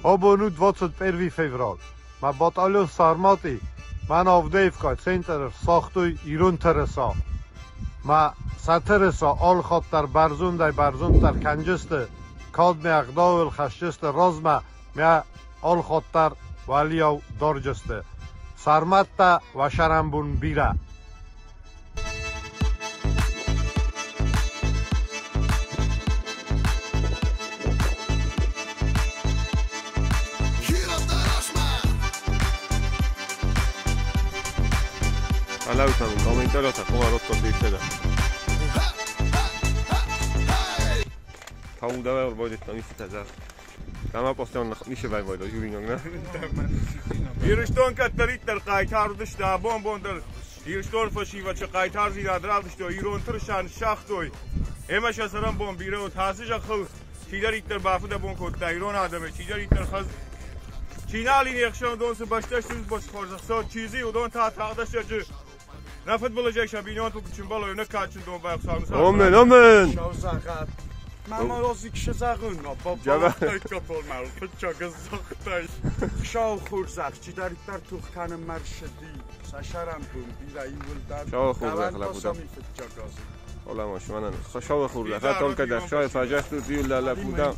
Абон у 21 февраль. Мӕ батальон Сармат-и мӕн Авдеевкӕйы центры рцагътой ирон тырыса. Мӕ сӕ тырыса алыхатт дӕр бӕрзондӕй-бӕрзонддӕр кӕнджысты, кад ме ӕгъдауыл хӕсджысты размӕ мӕ алыхатт дӕр уӕлиау дарджысты. Сарматтӕ уӕ сӕрӕнбон бирӕ! Ирыстон кӕддӕриддӕр хъайтар уыдысты, абон бон дӕр Ирыстон фӕсивӕд сӕ хъайтардзинад равдыстой, ирон тырыса ныссагътой. Ӕмӕ сӕ цӕрӕнбон бирӕ уыд. Ацы зӕххыл чидӕриддӕр бафыдӕбон кодта ирон адӕмӕй, чидӕриддӕр хӕдз чи нал и, не хсӕн уыдон цы бӕстӕ сты, хорзӕх чи дзы, уыдон та тагъдӕссӕджы нӕ фыдбылызӕй сӕ бинонтыл куы чымбӕлой, нӕ кадджын домбай Хуыцау нысан. Омен, омен! Мама розик зӕгъын, баббалахтай фыццаг загътай. Шау хурзах, чидӕриддӕр тух кӕнын мӕрсыди, сӕ сӕрӕнбон бирӕ иууылдӕр. Шау хурзах лӕппутӕ. Фыццаг азы. Оламош, манан. Шау хурзах, только да, шау фажахту зиула лӕппутӕ.